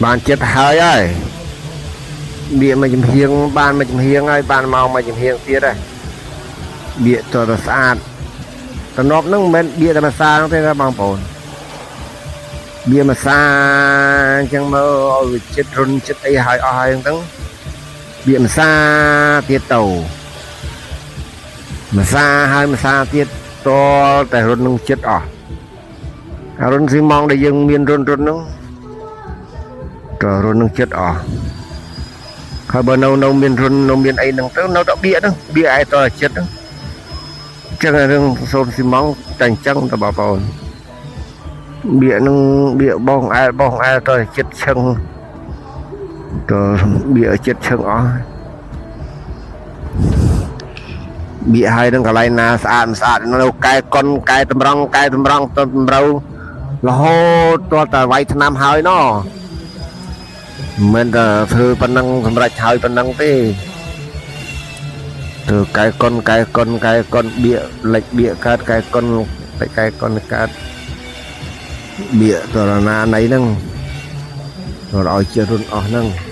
បានចិត្តហើយហើយបៀកមួយចំហៀងបានមួយចំហៀងហើយបានមកមួយចំហៀងទៀតហើយបៀកតទៅស្អាតតំណប់ហ្នឹងមិនមែនបៀកតែម្សាទេណាបងប្អូនបៀកម្សាអញ្ចឹងមកឲ្យវាចិត្តរុនចិត្តអីហើយអស់ហើយហ្នឹងបៀកម្សាទៀតទៅម្សាហើយម្សាទៀតតតែរុននឹងចិត្តអស់អារុនស៊ីម៉ងដែលយើងមានរុនរុនហ្នឹងតរុននឹងចិត្តអស់ហើយបើនៅនៅមានរុននៅមានអីហ្នឹងទៅនៅតែបៀកហ្នឹងបៀកឯតចិត្តហ្នឹងអញ្ចឹងរឿងសូមស៊ីម៉ងតែអញ្ចឹងតបងប្អូនបៀកហ្នឹងបៀកបងអែលបងអែលតចិត្តឈឹងតបៀកចិត្តឈឹងអស់បៀកហើយនឹងកន្លែងណាស្អាតមិនស្អាតនៅកែកុនកែតម្រង់កែតម្រង់ទៅតម្រូវរហូតតតែវាយឆ្នាំហើយណោះមិនមែនតែធ្វើប៉ុណ្ណឹងសម្រេចហើយប៉ុណ្ណឹងទេធ្វើកែកុនកែកុនកែកុនបៀកលិចបៀកកើតកែកុនតែកែកុនកើតបៀកតរណាណីហ្នឹងទៅឲ្យជារុនអស់ហ្នឹង។